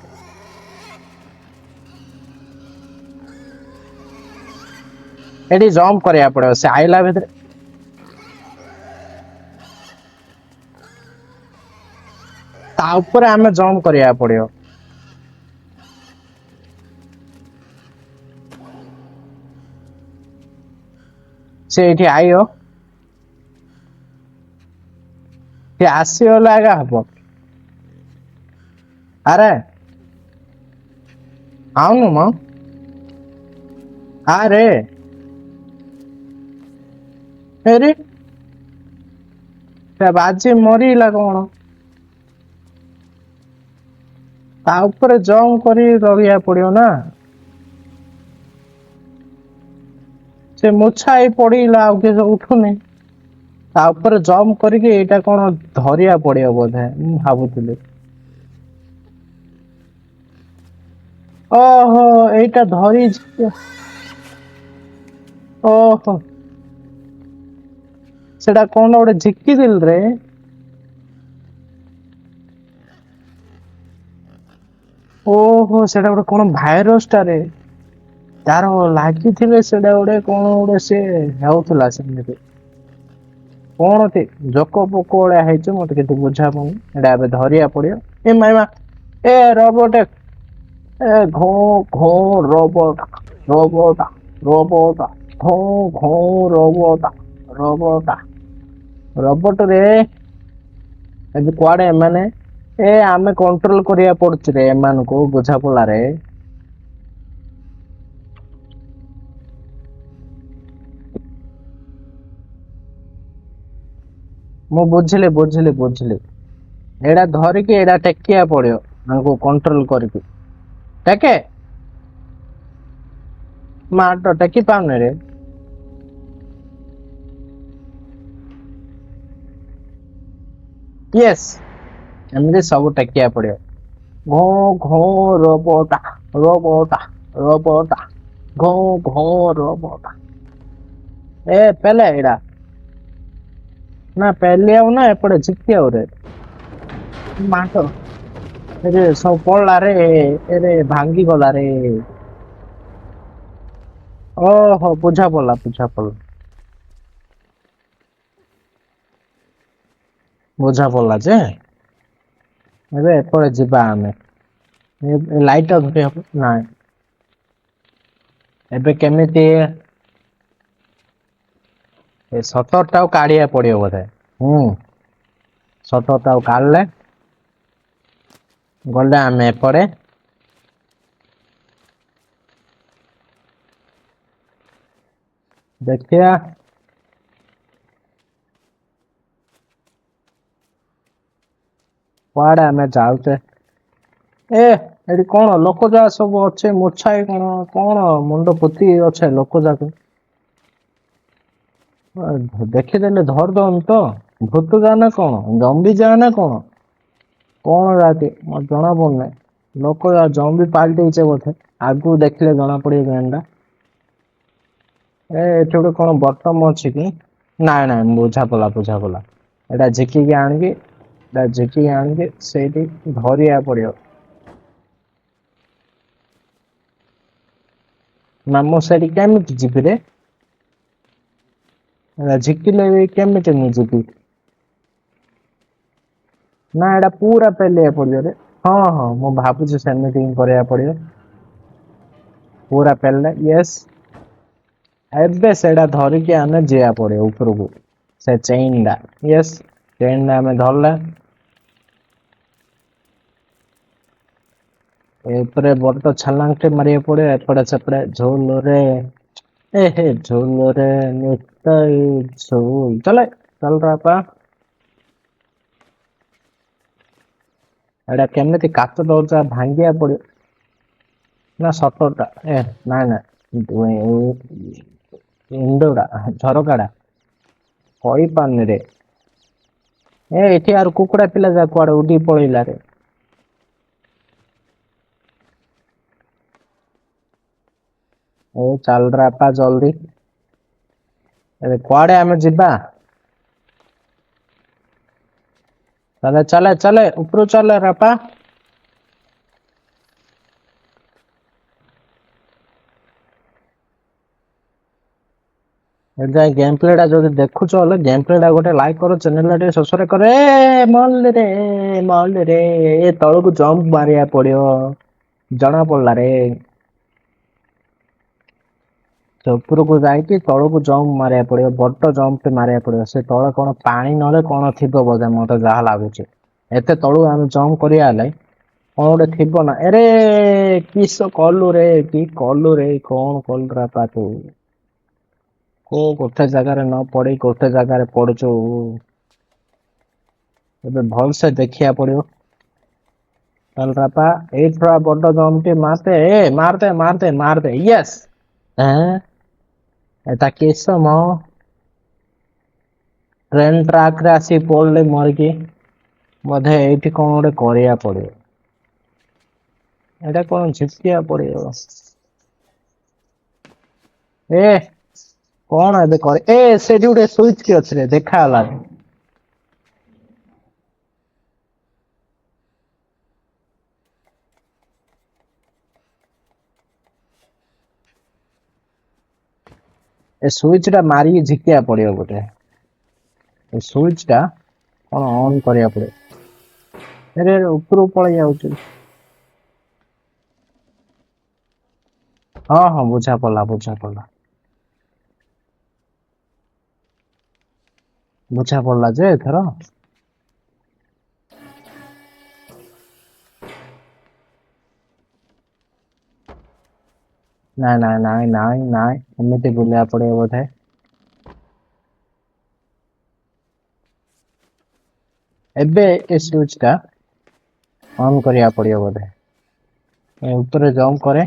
ଏଠି ଜମ୍ପ କରିବାକୁ ପଡିବ ସେ ଆଇଲା ଭିତରେ। ତା ଉପରେ ଆମେ ଜମ୍ପ କରିବାକୁ ପଡିବ। ସେ ଏଇଠି ଆଇବ, ସେ ଆସିଗଲେ ଆଗା ହବ। ଆରେ ଆଉନୁ ମ, ଆରେ ଆରେ, ସେ ବାଜି ମରିଲା କଣ? ତା ଉପରେ ଜମ୍ପ କରି ରହିବାକୁ ପଡିବ ନା। ସେ ମୁଛା ହେଇ ପଡିଲା, ଆଉ କିଛି ଉଠୁନି। ତା ଉପରେ ଜମ୍ପ କରିକି ଏଇଟା କଣ ଧରିବାକୁ ପଡିବ ବୋଧେ, ମୁଁ ଭାବୁଥିଲି। ଓହୋ, ଏଇଟା ଧରି, ଓହୋ, ସେଟା କଣ ଗୋଟେ ଝିକି ଦେଲି ରେ। ଓହୋ, ସେଟା ଗୋଟେ କଣ ଭାଇରସ ଟାରେ ତାର ଲାଗିଥିଲେ। ସେଟା ଗୋଟେ କଣ ଗୋଟେ ସେ ହେଉଥିଲା ସେମିତି। କଣ ଜୋକ ପୋକ ଭଳିଆ ହେଇଛି, ମତେ କିଛି ବୁଝା ପଡୁନି। ଏଇଟା ଏବେ ଧରିବାକୁ ପଡିବ। ଏ ମାଇମା, ଏ ରୋବୋଟ, ଏ ଘୋ ଘୋ ରୋବୋଟ, ରୋବୋଟ, ରୋବୋଟ, ଘୋ ଘୋ ରୋବୋଟ, ରୋବୋଟ, ରୋବୋଟ ରେ। ଏବେ କୁଆଡେ ଏମାନେ? ଏ ଆମେ କଣ୍ଟ୍ରୋଲ କରିବାକୁ ପଡୁଛି ରେ ଏମାନଙ୍କୁ, ବୁଝା ପଡିଲା ରେ। ମୁଁ ବୁଝିଲି ବୁଝିଲି ବୁଝିଲି। ଏଇଟା ଧରିକି ଏଇଟା ଟେକିବାକୁ ପଡିବ ତାଙ୍କୁ କଣ୍ଟ୍ରୋଲ କରିକି। ଟେକେ ମାଟ, ଟେକି ପାରୁନି ରେ। ୟେସ୍, ଏମିତି ସବୁ ଟେକିବାକୁ ପଡିବ। ଘୋ ଘୋ ରୋବୋଟା, ରୋବୋଟା, ରୋବୋଟା, ଘୋ ଘୋ ରୋବୋଟା। ଏ ପେଲେ ଏଇଟା ନା, ପେଲି ଆଉ ନା ଏପଟେ ଝିକି ଆଉ ରେ। ମାଟ ଏରେ, ସବୁ ପଡିଲା ରେ। ଏରେ ଭାଙ୍ଗି ଗଲା ରେ। ଓହୋ, ବୁଝା ପଡିଲା, ବୁଝା ପଡିଲା, ବୁଝା ପଡିଲା ଯେ। ଏବେ ଏପଟେ ଯିବା ଆମେ। ଲାଇଟ୍ ଟା ଧରି ହବ ନାଇଁ। ଏବେ କେମିତି ଏ ସତରଟାକୁ କାଢିବାକୁ ପଡିବ ବୋଧେ। ହୁଁ, ସତରଟାକୁ କାଢିଲେ ଗଲେ ଆମେ ଏପଟେ। ଦେଖିବା କୁଆଡେ ଆମେ ଯାଉଛେ। ଏ ଏଠି କଣ ଲୋକ ଯାହା ସବୁ ଅଛେ, ମୁଛା ହେଇ କଣ କଣ ମୁଣ୍ଡ ପୋତି ଅଛେ ଲୋକ ଯାକ। ଦେଖିଦେଲେ ଧରି ଦଉନି ତ। ଭୂତ ଯା ନା କଣ, ଜମ୍ବି ଯା ନା କଣ, କଣ ରାତି ମତେ ଜଣା ପଡୁନାହିଁ। ଲୋକ ଜମ୍ବି ପାଲଟିছে ବୋଧେ। ଆଗକୁ ଦେଖିଲେ ଜଣା ପଡିବ ଗେମ୍ ଟା। ଏ ଏଠି ଗୋଟେ କଣ ବଟମ ଅଛି କି? ନାଇଁ ନାଇଁ, ବୁଝା ପଡିଲା, ବୁଝା ପଡିଲା। ଏଇଟା ଝିକିକି ଆଣିକି, ଏଇଟା ଝିକିକି ଆଣିକି ସେଇଠି ଧରିବାକୁ ପଡିବ ନା? ମୁଁ ସେଇଠି କେମିତି ଯିବି ରେ? ଏଇଟା ଝିକିଲେ ବି କେମିତି ମୁଁ ଯିବି ନା? ଏଇଟା ପୁରା ପେଲିବାକୁ ପଡିବ ରେ। ହଁ ହଁ, ମୁଁ ଭାବୁଛି ସେମିତି ହିଁ କରିବାକୁ ପଡିବ। ପୁରା ପେଲିଲେ, ୟେସ୍। ଏବେ ସେଇଟା ଧରିକି ଆମେ ଯିବାକୁ ପଡିବ ଉପରକୁ। ସେ ଚେଇନଟା। ୟେସ୍, ଚେଇନଟା ଆମେ ଧରିଲେ। ଏ ଉପରେ ବଡ ଛଲାଙ୍ଗଟେ ମାରିବାକୁ ପଡିବ ଏପଟେ ସେପଟେ। ଝୋଲରେ ଏ ହେ ଝୋଲରେ ନିତାଇ ଝୋଲ ଚାଲେ ଚାଲ ବାପା। ଏଇଟା କେମିତି କାଚ ଦରଜା ଭାଙ୍ଗିବାକୁ ପଡିବ ନା ସଟରଟା? ଏ ନାଇଁ ନାଇଁ, ୱିଣ୍ଡୋଟା, ଝରକାଟା କହିପାରୁନି ରେ। ଏ ଏଠି ଆର କୁକୁଡ଼ା ପିଲା ଯା କୁଆଡେ ଉଡି ପଳେଇଲା ରେ। ଏ ଚାଲ ରେ ବାପା ଜଲ୍ଦି। ଏବେ କୁଆଡେ ଆମେ ଯିବା? ଚାଲେ ଚାଲେ ଚାଲେ, ଉପରୁ ଚାଲେ ବାପା। ଯାଇ ଗେମ୍ ପ୍ଲେ ଟା ଯଦି ଦେଖୁଛ ହେଲେ ଗେମ୍ ପ୍ଲେ ଟା ଗୋଟେ ଲାଇକ୍ କର, ଚ୍ୟାନେଲ ଟା ଟିକେ ସବସ୍କ୍ରାଇବ କର। ଏ ମଲ ରେ ମଲ ରେ, ଏ ତଳକୁ ଜମ୍ପ ମାରିବାକୁ ପଡିବ ଜଣା ପଡିଲା ରେ। ସେ ଉପରକୁ ଯାଇକି ତଳକୁ ଜମ୍ପ ମାରିବାକୁ ପଡିବ, ବଡ ଜମ୍ପ ଟେ ମାରିବାକୁ ପଡିବ। ସେ ତଳେ କଣ ପାଣି ନହେଲେ କଣ ଥିବ ବୋଧେ, ମତେ ଯାହା ଲାଗୁଛି। ଏତେ ତଳୁ ଆମେ ଜମ୍ପ କରିବା ହେଲେ କଣ ଗୋଟେ ଥିବ ନା। ଏରେ କିସ କଲୁ ରେ, କି କଲୁ ରେ, କଣ କଲୁ ରେ ବାପା ତୁ? କୋଉ ଗୋଟେ ଜାଗାରେ ନ ପଡି ଗୋଟେ ଜାଗାରେ ପଡୁଛୁ। ଏବେ ଭଲସେ ଦେଖିବାକୁ ପଡିବ। ଚାଲ ବାପା, ଏଇଥର ବଡ ଜମ୍ପ ଟେ ମାରତେ, ଏ ମାରତେ ମାରତେ ମାରତେ। ୟେସ୍। ଏଟା କିସ ମ, ଟ୍ରେନ ଟ୍ରାକ ରେ ଆସି ପଡିଲେ ମରିକି। ବୋଧେ ଏଇଠି କଣ ଗୋଟେ କରିବାକୁ ପଡିବ। ଏଇଟା କଣ ଝିକିବାକୁ ପଡିବ? ଏ କଣ ଏବେ କରେ? ଏ ସେଠି ଗୋଟେ ସୁଇଚ କି ଅଛି ରେ, ଦେଖା ହେଲା। ଏ ସୁଇଚ ଟା ମାରିକି ଝିକିବାକୁ ପଡିବ ଗୋଟେ। ଏ ସୁଇଚ ଟା କଣ ଅନ୍ କରିବାକୁ ପଡିବ। ଆରେ ଉପରକୁ ପଳେଇ ଯାଉଛି। ହଁ ହଁ, ବୁଝା ପଡିଲା ବୁଝା ପଡିଲା ବୁଝା ପଡିଲା ଯେ ଏଥର। ନାଇଁ ନାଇଁ ନାଇଁ ନାଇଁ ନାଇଁ, ଏମିତି ବୁଲିବାକୁ ପଡିବ ବୋଧେ। ଏବେ ଏ ସୁଇଚ ଟା ଅନ୍ କରିବାକୁ ପଡିବ ବୋଧେ। ଏ ଉପରେ ଜମ୍ପ କରେ।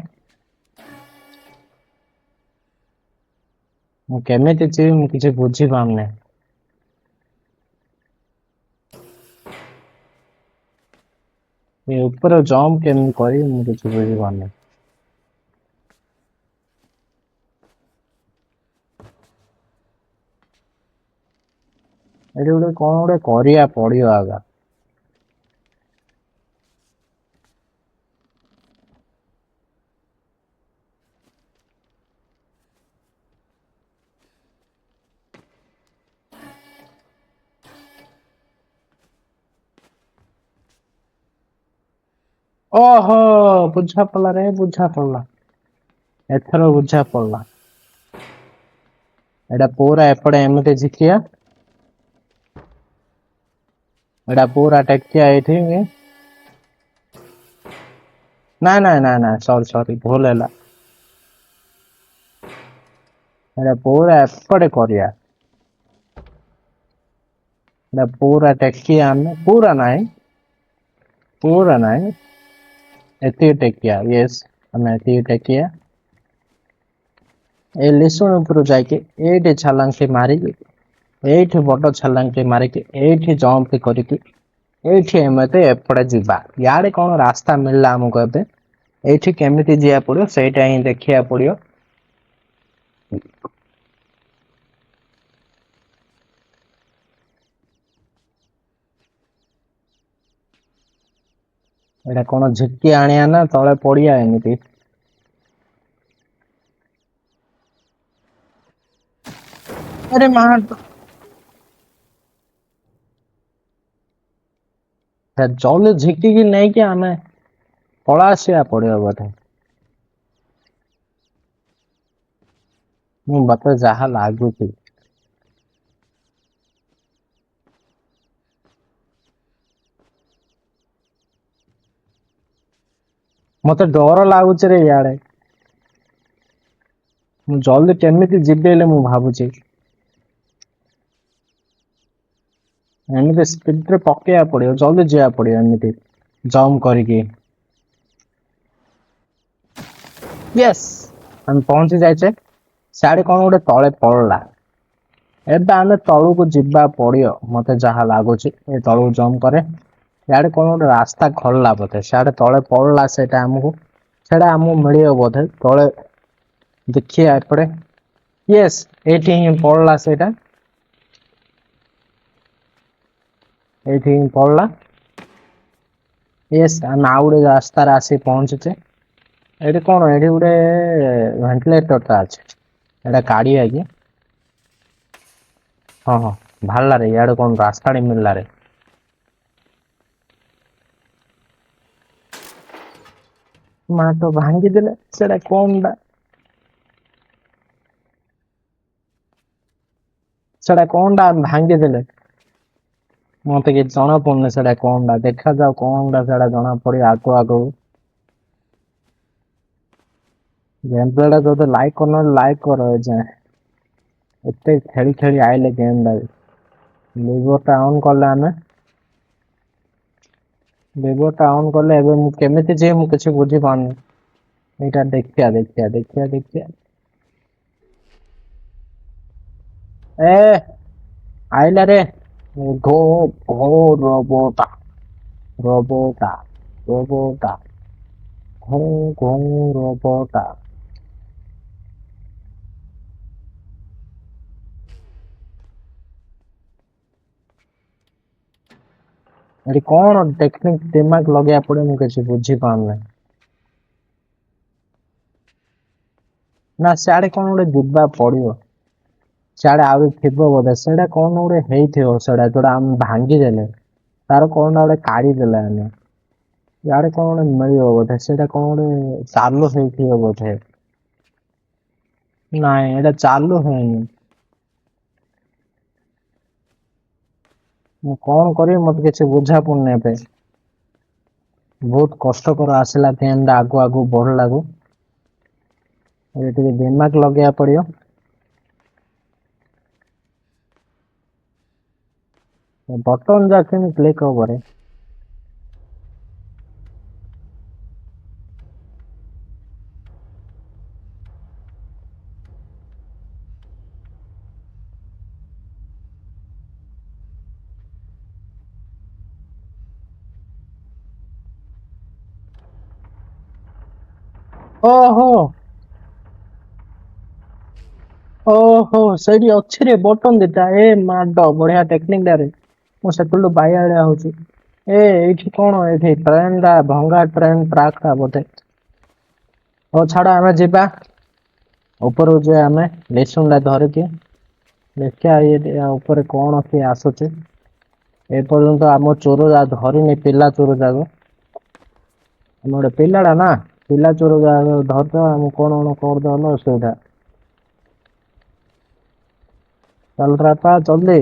ମୁଁ କେମିତି ଯିବି ମୁଁ କିଛି ବୁଝିପାରୁନି। ଏ ଉପରେ ଜମ୍ପ କେମିତି କରିବି ମୁଁ କିଛି ବୁଝିପାରୁନି। ଏଠି ଗୋଟେ କଣ ଗୋଟେ କରିବାକୁ ପଡିବ ଆଗ। ଓହୋ, ବୁଝା ପଡିଲା ରେ, ବୁଝା ପଡିଲା। ଏଥର ବୁଝା ପଡିଲା। ଏଇଟା ପୁରା ଏପଟେ ଏମିତି ଝିକିଆ, ଏଇଟା ପୁରା ଟେକିଆ ଏଇଠି। ନାଇଁ ନାଇଁ ନାଇଁ ନାଇଁ, ସରି ସରି, ଭୁଲ ହେଲା। ଏଇଟା ପୁରା ଏପଟେ କରିବା। ଏଇଟା ପୁରା ଟେକିଆ ଆମେ, ପୁରା ନାହିଁ, ପୁରା ନାହିଁ, ଏତିକି ଟେକିଆ। ୟେସ୍, ଆମେ ଏତିକି ଟେକିଆ। ଏ ଲିସୁଣ ଉପରୁ ଯାଇକି ଏଇଠି ଛାଲାଙ୍କି ମାରିକି, ଏଇଠି ବଡ ଛାଲାଙ୍କି ମାରିକି, ଏଇଠି ଜମ୍ପ କରିକି, ଏଇଠି ଏମିତି ଏପଟେ ଯିବା। ଇଆଡେ କଣ ରାସ୍ତା ମିଳିଲା ଆମକୁ? ଏବେ ଏଇଠି କେମିତି ଯିବାକୁ ପଡିବ ସେଇଟା ହିଁ ଦେଖିବାକୁ ପଡିବ। ଏଇଟା କଣ ଝିକି ଆଣିବା ନା ତଳେ ପଡିଆ ଏମିତି? ଆରେ ମା, ଜଲ୍ଦି ଝିକିକି ନେଇକି ଆମେ ପଳା ଆସିବା ପଡିବ ବୋଧେ। ମୁଁ ମତେ ଯାହା ଲାଗୁଛି। ମତେ ଡର ଲାଗୁଛି ରେ ଇଆଡେ। ମୁଁ ଜଲ୍ଦି କେମିତି ଯିବି ହେଲେ ମୁଁ ଭାବୁଛି। ଏମିତି ସ୍ପିଡରେ ପକେଇବାକୁ ପଡିବ, ଜଲ୍ଦି ଯିବାକୁ ପଡିବ ଏମିତି ଜମ୍ପ କରିକି। ୟେସ୍, ଆମେ ପହଞ୍ଚି ଯାଇଛେ। ସିଆଡେ କଣ ଗୋଟେ ତଳେ ପଡିଲା। ଏବେ ଆମେ ତଳକୁ ଯିବା ପଡିବ ମତେ ଯାହା ଲାଗୁଛି। ଏ ତଳକୁ ଜମ୍ପ କରେ। ଇଆଡେ କଣ ଗୋଟେ ରାସ୍ତା ଖୋଲିଲା ବୋଧେ, ସିଆଡେ ତଳେ ପଡିଲା ସେଇଟା ଆମକୁ, ସେଇଟା ଆମକୁ ମିଳିବ ବୋଧେ ତଳେ। ଦେଖିବା ଏପଟେ। ୟେସ୍, ଏଇଠି ହିଁ ପଡିଲା ସେଇଟା, ଏଇଠି ହିଁ ପଡିଲା। ୟେସ୍, ଆମେ ଆଉ ଗୋଟେ ରାସ୍ତାରେ ଆସି ପହଞ୍ଚୁଛେ। ଏଇଠି କଣ, ଏଇଠି ଗୋଟେ ଭେଣ୍ଟିଲେଟରଟା ଅଛି, ଏଇଟା କାଢିବା କି? ହଁ ହଁ, ବାହାରିଲା ରେ। ଇଆଡେ କଣ ରାସ୍ତାଟେ ମିଳିଲା ରେ। ମା ତ ଭାଙ୍ଗିଦେଲେ ସେଟା କଣଟା, ସେଟା କଣଟା ଭାଙ୍ଗିଦେଲେ ମତେ କିଛି ଜଣା ପଡୁନି ସେଟା କଣଟା। ଦେଖାଯାଉ କଣଟା ସେଟା ଜଣା ପଡିବ ଆଗକୁ ଆଗକୁ। ଗେମ୍ ପ୍ଲେ ଟା ଯଦି ଲାଇକ୍ କରୁନ ଲାଇକ୍ କର, ଏଯାଏଁ ଏତେ ଖେଳି ଖେଳି ଆଇଲେ ଗେମ୍ ଟା। ଲିଭରଟା ଅନ୍ କଲେ ଆମେ, ଲିଭରଟା ଅନ୍ କଲେ ଏବେ ମୁଁ କେମିତି ଯିବି ମୁଁ କିଛି ବୁଝିପାରୁନି। ଏଇଟା ଦେଖିବା ଦେଖିବା ଦେଖିବା ଦେଖିବା। ଏ ଆଇଲା ରେ ଘୋ ଘୋ ରୋବୋଟା ରୋବୋଟା ରୋବୋଟା ଘୋ ଘୋ ରୋବୋଟା। ଏଠି କଣ ଟେକ୍ନିକ ଦିମାଗ ଲଗେଇବାକୁ ପଡିବ ମୁଁ କିଛି ବୁଝିପାରୁନି। ନା ସିଆଡେ କଣ ଗୋଟେ ଯିବା ପଡିବ, ସିଆଡେ ଆହୁରି ଥିବ ବୋଧେ। ସେଇଟା କଣ ଗୋଟେ ହେଇଥିବ, ସେଇଟା ଯୋଉଟା ଆମେ ଭାଙ୍ଗିଦେଲେ ତାର କଣ ଗୋଟେ କାଢିଦେଲେ ଆମେ। ଇଆଡେ କଣ ଗୋଟେ ମିଳିବ ବୋଧେ, ସେଇଟା କଣ ଗୋଟେ ଚାଲୁ ହେଇଥିବ ବୋଧେ। ନାଇଁ ଏଇଟା ଚାଲୁ ହେଇନି। ମୁଁ କଣ କରିବି ମତେ କିଛି ବୁଝା ପଡୁନି ଏବେ। ବହୁତ କଷ୍ଟକର ଆସିଲା ଗେମ୍ ଟା ଆଗକୁ ଆଗକୁ ବଢିଲାକୁ। ଏବେ ଟିକେ ଦିମାଗ ଲଗେଇବାକୁ ପଡିବ। ବଟନ ଯାକ କେମିତି କ୍ଲିକ୍ ହବ ରେ? ଓହୋ ଓହୋ, ସେଇଠି ଅଛି ରେ ବଟନ ଦିଟା। ଏ ମାଡ ବଢିଆ ଟେକ୍ନିକ ଟା ରେ, ମୁଁ ସେତେବେଳୁ ବାଇଆଳିଆ ହଉଛି। ଏ ଏଇଠି କଣ, ଏଇଠି ଟ୍ରେନ ଟା ଭଙ୍ଗା ଟ୍ରେନ ଟ୍ରାକ୍ ଟା ବୋଧେ। ହଉ ଛାଡ, ଆମେ ଯିବା ଉପରକୁ ଯିବା ଆମେ ଲେସୁନ ଟା ଧରିକି। ଦେଖିବା ଇଏ ଉପରେ କଣ କିଏ ଆସୁଛି। ଏପର୍ଯ୍ୟନ୍ତ ଆମ ଚୋର ଯା ଧରିନି, ପିଲା ଚୋର ଯାକ। ଆମ ଗୋଟେ ପିଲାଟା ନା, ପିଲା ଚୋର ଯାକ ଧରିଦବା, ଆମେ କଣ କଣ କରିଦବା ଅସୁବିଧା। ଚାଲ ରାପା ଜଲ୍ଦି।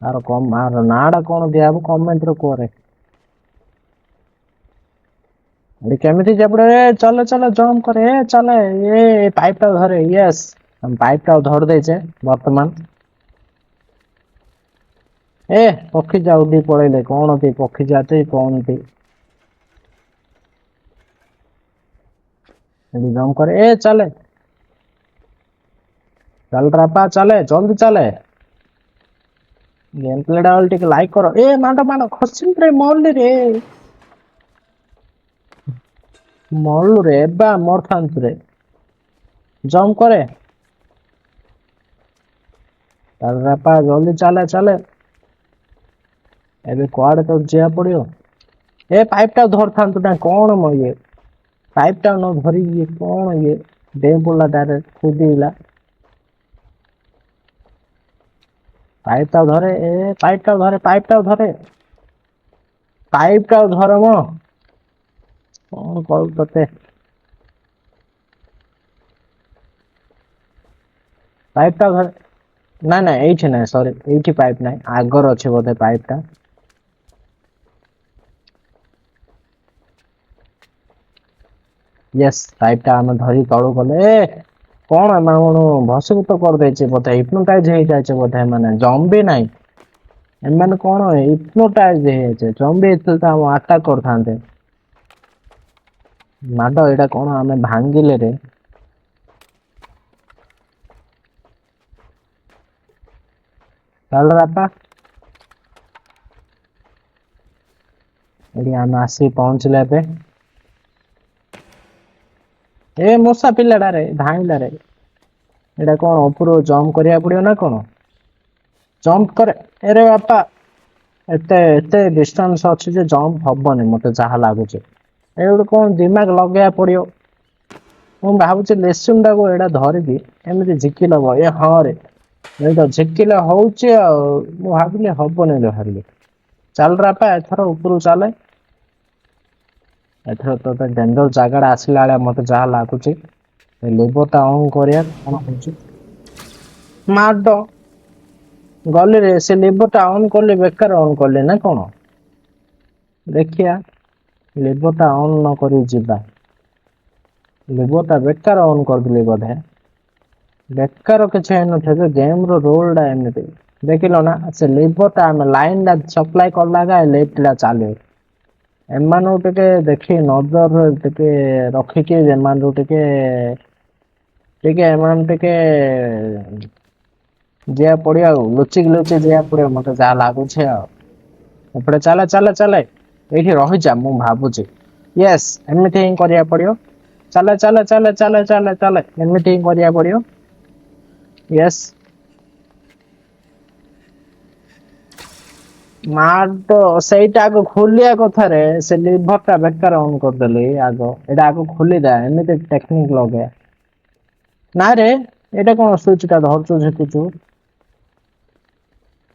ଆର କମ, ଆର ନାଁ ଟା କଣ ଦିଆହବ କମେଣ୍ଟ ରେ କୁହରେ। ଏଠି କେମିତି ଯେପଟେ ଚାଲ ଚାଲ ଜମ୍ପ କରେ, ଏ ଚାଲେ, ଏ ପାଇପ୍ ଟା ଧରେ। ୟେସ୍, ଆମେ ପାଇପ୍ ଟା ଧରି ଦେଇଛେ ବର୍ତ୍ତମାନ। ଏ ପକ୍ଷୀ ଯାଉ ଉଡି ପଳେଇଲେ, କଣ ତି ପକ୍ଷୀ ଜାତି କଣ ତି। ଏଠି ଜମ୍ପ କରେ, ଏ ଚାଲେ ଚାଲ ରାପା ଚାଲେ ଜଲ୍ଦି ଚାଲେ। ଗେମ୍ ପ୍ଲେ ଟା ଟିକେ ଲାଇକ୍ କର। ଏ ମାଡ ମାଡ ଖସିଲ ରେ, ମରଲି ରେ, ମରଲୁ ରେ, ଏବେ ମରଥାନ୍ତୁ ରେ। ଜମ୍ପ କରେ, ଚାଲ ରାପା ଜଲ୍ଦି ଚାଲେ ଚାଲେ। ଏବେ କୁଆଡେ ତ ଯିବାକୁ ପଡିବ। ଏ ପାଇପ୍ ଟା ଧରିଥାନ୍ତୁ ନା କଣ ମ, ଇଏ ପାଇପ୍ ଟା ନ ଧରି ଇଏ କଣ, ଇଏ ଡେଇଁ ପଡିଲା ଡାଇରେକ୍ଟ କୁଦିଲା। ପାଇପ୍ ଟା ଧରେ, ଏ ପାଇପ୍ ଟା ଧରେ, ପାଇପ୍ ଟା ଧରେ, ପାଇପ୍ ଟା ଧର ମ। କଣ କରୁ ତତେ, ପାଇପ୍ ଟା ଧରେ। ନା ନା ଏଇଠି ନାଇଁ, ସରି ଏଇଠି ପାଇପ୍ ନାଇଁ, ଆଗରେ ଅଛି ବୋଧେ ପାଇପ୍ ଟା। ୟେସ୍, ପାଇପଟା ଆମେ ଧରି ତଳକୁ ଗଲେ। ଏ କଣ ଏମାନଙ୍କୁ ଭସ୍ମୀଭୂତ କରିଦେଇଛି ବୋଧେ, ହିପ୍ନୋଟାଇଜ ହେଇଯାଇଛି ବୋଧେ ଏମାନେ। ଜମ୍ବି ନାହିଁ ଏମାନେ, କଣ ହିପ୍ନୋଟାଇଜ ହେଇଯାଇଛି। ଜମ୍ବି ହେଇଥିଲେ ତ ଆମ ଆଟାକ୍ କରିଥାନ୍ତେ। ମାଡ, ଏଇଟା କଣ ଆମେ ଭାଙ୍ଗିଲେ ରେ? ଚାଲ ବାପା, ଏଠି ଆମେ ଆସିକି ପହଞ୍ଚିଲେ ଏବେ। ଏ ମୂଷା ପିଲାଟାରେ ଧାଇଁଲାରେ। ଏଇଟା କଣ ଉପରୁ ଜମ୍ପ କରିବାକୁ ପଡିବ ନା କଣ? ଜମ୍ପ କରେ। ଏରେ ବାପା, ଏତେ ଏତେ ଡିଷ୍ଟାନ୍ସ ଅଛି ଯେ ଜମ୍ପ ହବନି ମତେ ଯାହା ଲାଗୁଛି। ଏ ଗୋଟେ କଣ ଦିମାଗ ଲଗେଇବାକୁ ପଡିବ। ମୁଁ ଭାବୁଛି ଲେସୁନ ଟାକୁ ଏଇଟା ଧରିକି ଏମିତି ଝିକି ଲବ। ଏ ହଁ ରେ, ଏଇଟା ଝିକିଲେ ହଉଛି। ଆଉ ମୁଁ ଭାବିଲି ହବନି ବୋଲି ଭାବିଲି। ଚାଲ ବାପା, ଏଥର ଉପରକୁ ଚାଲେ। ଏଥର ତ ଡେଞ୍ଜର ଜାଗାଟା ଆସିଲା ଭଳିଆ ମତେ ଯାହା ଲାଗୁଛି। ଲିଭରଟା ଅନ୍ କରିବା, କଣ ହଉଛି? ମାଡ, ଗଲିରେ। ସେ ଲିଭରଟା ଅନ୍ କଲି, ବେକାର ଅନ୍ କଲି ନା କଣ? ଦେଖିଆ, ଲିଭରଟା ଅନ୍ ନ କରି ଯିବା। ଲିଭରଟା ବେକାର ଅନ୍ କରିଦେଲି ବୋଧେ। ବେକାର କିଛି ହେଇନଥିବ। ଗେମ ର ରୋଲ ଟା ଏମିତି ଦେଖିଲ ନା, ସେ ଲିଭରଟା ଆମେ ଲାଇନ ଟା ସପ୍ଲାଏ କଲା ଲିଫ୍ଟ ଟା ଚାଲିବ। ଏମାନଙ୍କୁ ଟିକେ ଦେଖି ନଜର ଟିକେ ରଖିକି, ଏମାନଙ୍କୁ ଟିକେ ଟିକେ ଏମାନେ ଟିକେ ଯିବାକୁ ପଡିବ, ଆଉ ଲୁଚିକି ଲୁଚି ଯିବାକୁ ପଡିବ ମତେ ଯାହା ଲାଗୁଛି। ଆଉ ଏପଟେ ଚାଲେ ଚାଲେ ଚାଲେ, ଏଇଠି ରହିଯା। ମୁଁ ଭାବୁଛି ୟେସ୍, ଏମିତି ହିଁ କରିବାକୁ ପଡିବ। ଚାଲେ ଚାଲେ ଚାଲେ ଚାଲେ ଚାଲେ ଚାଲେ, ଏମିତି ହିଁ କରିବାକୁ ପଡିବ। ୟେସ୍, ମାଡ, ସେଇଟା ଆଗ ଖୋଲିବା କଥାରେ। ସେ ଲିଭର ଟା ବେକାର ଅନ୍ କରିଦେଲି। ଆଗ ଏଇଟା ଆଗ ଖୋଲିଦା, ଏମିତି ଟେକ୍ନିକ ଲଗେଇବା। ନା ରେ, ଏଇଟା କଣ ସୁଇଚ ଟା ଧରୁଛୁ ଝିକୁଛୁ?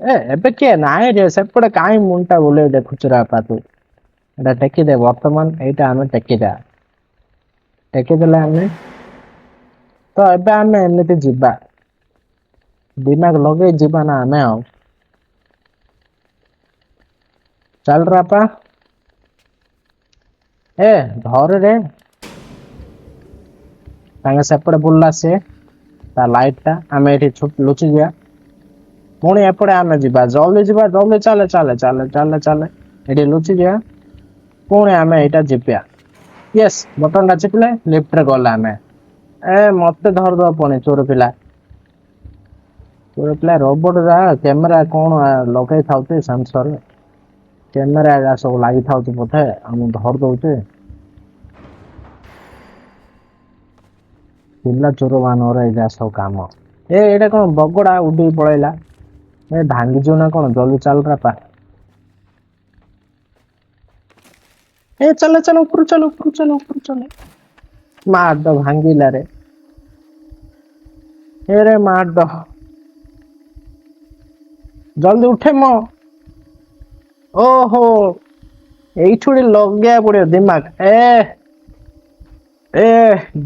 ଏ ଏବେ କିଏ ନାଇଁ ରେ ସେପଟେ। କାଇଁ ମୁଣ୍ଡଟା ବୁଲେଇ ଦେଖୁଛୁ ରେ ବାପା ତୁ? ଏଇଟା ଟେକିଦେ ବର୍ତ୍ତମାନ। ଏଇଟା ଆମେ ଟେକିଦା। ଟେକିଦେଲେ ଆମେ ତ ଏବେ ଆମେ ଏମିତି ଯିବା, ଦିମାଗ ଲଗେଇ ଯିବା ନା ଆମେ। ଆଉ ଚାଲ ରେ ବାପା। ଏ ଧରେ ରେ। ତାଙ୍କ ସେପଟେ ବୁଲିଲା ସେ ତା ଲାଇଟ ଟା। ଆମେ ଏଠି ଲୁଚି ଯିବା। ପୁଣି ଏପଟେ ଆମେ ଯିବା, ଜଲ୍ଦି ଯିବା, ଜଲ୍ଦି ଚାଲେ ଚାଲେ ଚାଲେ ଚାଲେ ଚାଲେ। ଏଠି ଲୁଚି ଯିବା। ପୁଣି ଆମେ ଏଇଟା ଯିବା। ୟେସ୍, ବଟନ ଟା ଚିପିଲେ ଲିଫ୍ଟରେ ଗଲେ ଆମେ। ଏ ମତେ ଧରିଦବ ପୁଣି ଚୋର ପିଲା, ଚୋର ପିଲା। ରୋବୋଟ ଯାହା କ୍ୟାମେରା କଣ ଲଗେଇ ଥାଉଛି, ସେନ୍ସର କ୍ୟାମେରା ଏଗା ସବୁ ଲାଗିଥାଉଛି ବୋଧେ, ଆମକୁ ଧରି ଦଉଛି। ପିଲା ଚୋର ମାନଙ୍କର ଏଇଟା ସବୁ କାମ। ଏ ଏଇଟା କଣ ବଗଡା ଉଡିକି ପଳେଇଲା? ଏ ଭାଙ୍ଗିଯିବ ନା କଣ? ଜଲ୍ଦି ଚାଲ ବାପା। ଏ ଚାଲ ଚାଲ, ଉପରୁ ଚାଲ, ଉପରୁ ଚାଲ, ଉପରୁ ଚାଲ। ମାଡ, ଭାଙ୍ଗିଲା ରେ। ଏରେ ମାଡ, ଜଲ୍ଦି ଉଠେ ମ। ଓହୋ, ଏଇଠୁ ଲଗେଇବାକୁ ପଡିବ ଦିମାଗ। ଏ ଏ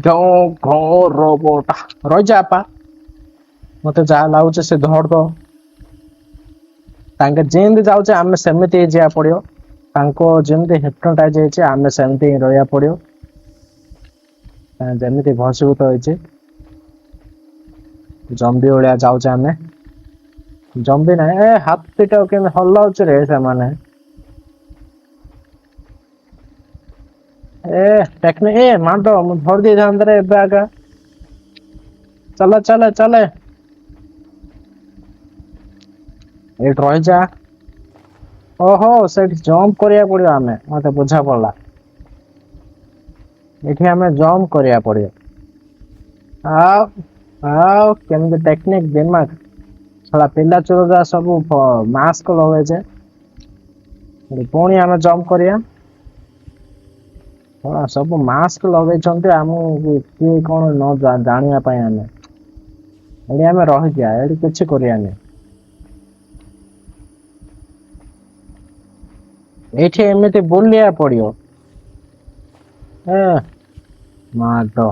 ଘ ରୋବୋଟ ରହିଯା ବାପା। ମତେ ଯାହା ଲାଗୁଛି ସେ ଧରିଦବ। ତାଙ୍କେ ଯେମିତି ଯାଉଛେ ଆମେ ସେମିତି ହିଁ ଯିବାକୁ ପଡିବ। ତାଙ୍କ ଯେମିତି ହିପ୍ନୋଟାଇଜ ହେଇଛି, ଆମେ ସେମିତି ହିଁ ରହିବାକୁ ପଡିବ। ଯେମିତି ଭସ୍ମୀଭୂତ ହେଇଛି, ଜମ୍ବି ଭଳିଆ ଯାଉଛେ ଆମେ। ଜମ୍ବି ନାହିଁ। ଏ ହାତୀଟା କେମିତି ହଲାଉଛି ରେ ସେମାନେ। ଏ ଟେକ୍ନି ଏ ମାଡ, ମୁଁ ଧରି ଦେଇଥାନ୍ତେ ରେ ଏବେ ଆଗା। ଚାଲ ଚାଲ ଚାଲେ, ଏଇଠି ରହିଯା। ଓହୋ, ସେଠି ଜମ୍ପ କରିବାକୁ ପଡିବ ଆମେ, ମତେ ବୁଝା ପଡିଲା। ଏଠି ଆମେ ଜମ୍ପ କରିବାକୁ ପଡିବ। ଆଉ ଆଉ କେମିତି ଟେକ୍ନିକ ଦିମାଗ। ଶଳା ପିଲା ଚୋର ଯାହା ସବୁ ମାସ୍କ ଲଗେଇଛେ। ଏଠି ପୁଣି ଆମେ ଜମ୍ପ କରିବା। ଶଳା ସବୁ ମାସ୍କ ଲଗେଇଛନ୍ତି, ଆମକୁ କିଏ କଣ ନ ଜାଣିବା ପାଇଁ। ଆମେ ଏଠି ଆମେ ରହିଯିବା, ଏଠି କିଛି କରିବାନି। ଏଇଠି ଏମିତି ବୁଲିବାକୁ ପଡିବ। ଏ ମାଡ,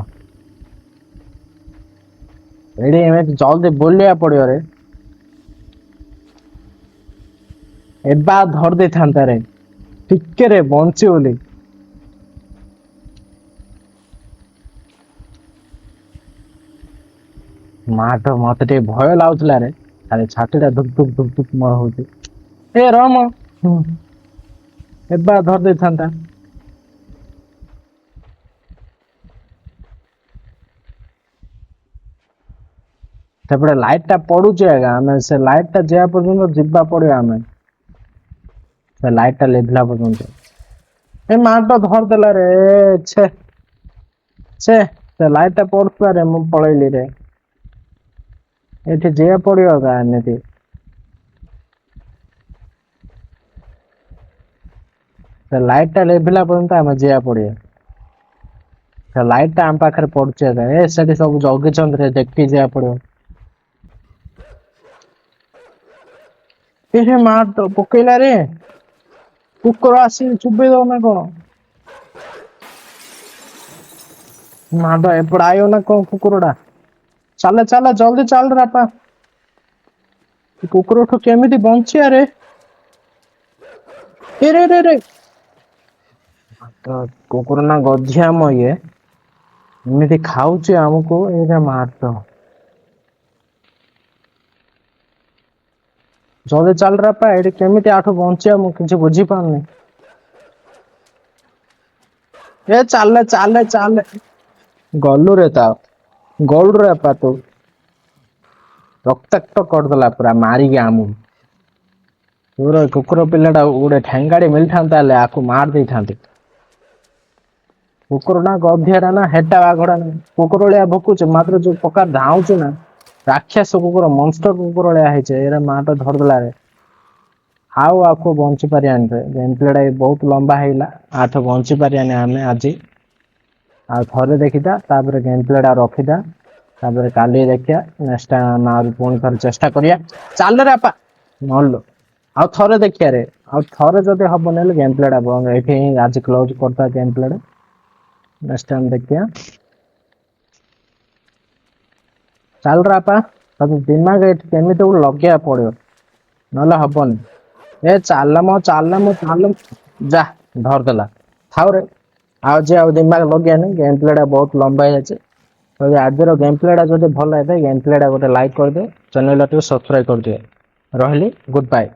ଏଠି ଏମିତି ଜଲ୍ଦି ବୁଲିବାକୁ ପଡିବ ରେ। ଏବେ ଧରି ଦେଇଥାନ୍ତା ରେ, ଟିକେ ରେ ବଞ୍ଚି ବୋଲି। ମା ତ ମତେ ଟିକେ ଭୟ ଲାଗୁଥିଲା ରେ। ଖାଲି ଛାତିଟା ଧୁକ୍ ଧୁକ୍ ଧୁକ୍ ଧୁକ୍ ମୋର ହଉଛି। ଏ ରମ ଏବେ ଧରି ଦେଇଥାନ୍ତା। ସେପଟେ ଲାଇଟ୍ ଟା ପଡୁଛି ଆଜ୍ଞା, ଆମେ ସେ ଲାଇଟ୍ ଟା ଯିବା ପର୍ଯ୍ୟନ୍ତ ଯିବା ପଡିବ ଆମେ। ସେ ଲାଇଟ୍ ଟା ଲିଭିଲା ପର୍ଯ୍ୟନ୍ତ। ଏ ମା ତ ଧରିଦେଲା ରେ। ଛେ ଛେ, ସେ ଲାଇଟ୍ ଟା ପଡୁଥିଲା ରେ, ମୁଁ ପଳେଇଲି ରେ। ଏଠି ଯିବା ପଡିବ ଏକା ଏମିତି। ସେ ଲାଇଟ୍ ଟା ଲିଭିଲା ପର୍ଯ୍ୟନ୍ତ ଆମେ ଯିବା ପଡିବ। ସେ ଲାଇଟ୍ ଟା ଆମ ପାଖରେ ପଡୁଛି ଏବେ। ଏ ସେଠି ସବୁ ଜଗିଛନ୍ତି ରେ, ଦେଖିକି ଯିବାକୁ ପଡିବ। ଏ ମା ତ ପକେଇଲା ରେ। କୁକୁର ଆସିକି ଚୁବେଇ ଦବ ନା କଣ? ମାଡ ଏପଟେ ଆଇବ ନା କଣ କୁକୁର ଟା? ଚାଲ ଚାଲ ଜଲ୍ଦି ଚାଲ ରେ ବାପା। କୁକୁରଠୁ କେମିତି ବଞ୍ଚିବା ରେ? ଏ ରେ ରେ ରେ, ତ କୁକୁର ନା ଗଧିଆ ଆମ ଇଏ ଏମିତି ଖାଉଛି ଆମକୁ। ଏଇଟା ମାର, ଜଲ୍ଦି ଚାଲ ରେ ବାପା। ଏଇଠି କେମିତି ଆଠୁ ବଞ୍ଚିବା ମୁଁ କିଛି ବୁଝିପାରୁନି। ଏ ଚାଲେ ଚାଲେ ଚାଲେ। ଗଲୁ ରେ, ତା ଗଲୁ ରେ ବାପା ତୁ। ରକ୍ତାକ୍ତ କରିଦେଲା ପୁରା ମାରିକି ଆମକୁ। ପୁରା କୁକୁର ପିଲାଟା, ଗୋଟେ ଠେଙ୍ଗାଡି ମିଳିଥାନ୍ତା ହେଲେ ଆକୁ ମାରି ଦେଇଥାନ୍ତି। କୁକୁର ନା ଗଧିଆଟା ନା ହେଟା ବାଘଟା ନା କୁକୁର ଭଳିଆ ଭୁକୁଛି, ମାତ୍ର ଯୋଉ ପ୍ରକାର ଧାଉଁଛି ନା, ରାକ୍ଷସ କୁକୁର, ମନଷ୍ଟର କୁକୁର ଭଳିଆ ହେଇଛି। ଏଇଟା ମାଟା ଧରିଦେଲା ରେ। ଆଉ ଆକୁ ବଞ୍ଚି ପାରିବାନି ରେ। ଗେମ୍ ପ୍ଲେ ଟା ବହୁତ ଲମ୍ବା ହେଇଗଲା, ଆଠ ବଞ୍ଚି ପାରିବାନି ଆମେ ଆଜି। ଆଉ ଥରେ ଦେଖିବା, ତାପରେ ଗେମ୍ ପ୍ଲେ ଟା ରଖିଦା, ତାପରେ କାଲି ଦେଖିବା। ନେକ୍ସଟ ଟାଇମ୍ ଆମେ ଆହୁରି ପୁଣି ଥରେ ଚେଷ୍ଟା କରିବା। ଚାଲରେ ବାପା, ମଲୁ। ଆଉ ଥରେ ଦେଖିବା ରେ। ଆଉ ଥରେ ଯଦି ହବନି ହେଲେ ଗେମ୍ ପ୍ଲେ ଟା ବନ୍ଦ ଏଇଠି ହିଁ ଆଜି କ୍ଲୋଜ କରିଦବା ଗେମ୍ ପ୍ଲେ ଟା। ନେକ୍ସଟ ଟାଇମ୍ ଦେଖିବା। ଚାଲ ରେ ବାପା, ତତେ ଦିମାଗ ଏଠି କେମିତି ଗୋଟେ ଲଗେଇବାକୁ ପଡିବ, ନହେଲେ ହବନି। ଏ ଚାଲ ମ, ଚାଲ ମ, ଚାଲ। ଯା ଧରିଦେଲା। ଥାଉରେ, ଆଉ ଯେ ଆଉ ଦିମାଗ ଲଗେଇବାନି। ଗେମ୍ ପ୍ଲେ ଟା ବହୁତ ଲମ୍ବା ହେଇଯାଇଛି। ଯଦି ଆଜିର ଗେମ୍ ପ୍ଲେ ଟା ଯଦି ଭଲ ହେଇଥାଏ, ଗେମ୍ ପ୍ଲେ ଟା ଗୋଟେ ଲାଇକ୍ କରିଦିଅ, ଚ୍ୟାନେଲ ଟା ଟିକେ ସବସ୍କ୍ରାଇବ କରିଦିଅ। ରହିଲି, ଗୁଡ୍ ବାଏ।